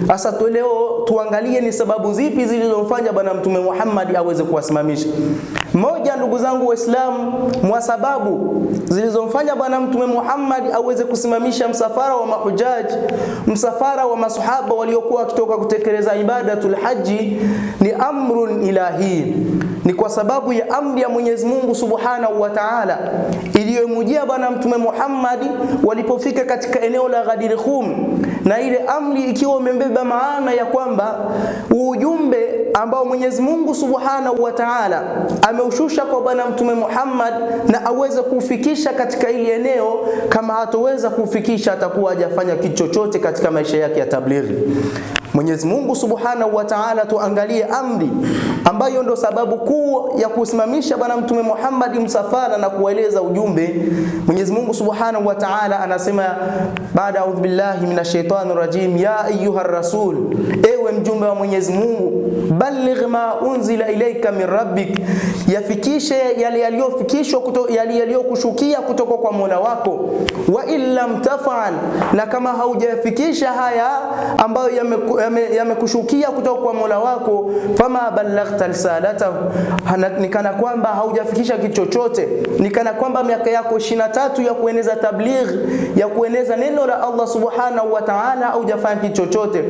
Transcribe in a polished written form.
Sasa leo tuangalie ni sababu zipi zilizomfanya Bwana Mtume Muhammad aweze kuwasimamisha. Moja, ndugu zangu Waislamu, mwa sababu zilizomfanya Bwana Mtume Muhammad aweze kusimamisha msafara wa mahujaji, msafara wa masahaba waliokuwa wakitoka kutekeleza ibadatul haji ni amrun ilahi, ni kwa sababu ya amri ya Mwenyezi Mungu Subhanahu wa Ta'ala iliyomujia Bwana Mtume Muhammad walipofika katika eneo la Ghadir Khum, na ile amri ikiwa imebeba maana ya kwamba ujumbe ambao Mwenyezi Mungu Subhanahu wa Ta'ala ameushusha kwa Bwana Mtume Muhammad na aweze kuufikisha katika ili eneo, kama hatoweza kuufikisha atakuwa hajafanya kitu chochote katika maisha yake ya tablighi. Mwenyezi Mungu Subhanahu wa Ta'ala, tuangalie amri ambayo ndo sababu kuu ya kusimamisha Bwana Mtume Muhammad msafara na kueleza ujumbe. Mwenyezi Mungu Subhanahu wa Ta'ala anasema baada audhu billahi minash shaitani rajim, ya ayuha rasul, ewe mjumbe wa Mwenyezi Mungu, balligh ma unzila ilaika min rabbik, yafikishe yale yaliyofikishwa yale yaliyokushukia kutoka kwa Mola wako. Wa illam tafal, na kama haujayafikisha haya ambayo yamekushukia kutoka kwa Mola wako, fama ballaghta risalatahu, ni kana kwamba haujafikisha kitu chochote, ni kana kwamba miaka yako 23 ya kueneza tabligh, ya kueneza neno la Allah subhanahu wa ta'ala, haujafanya kitu chochote.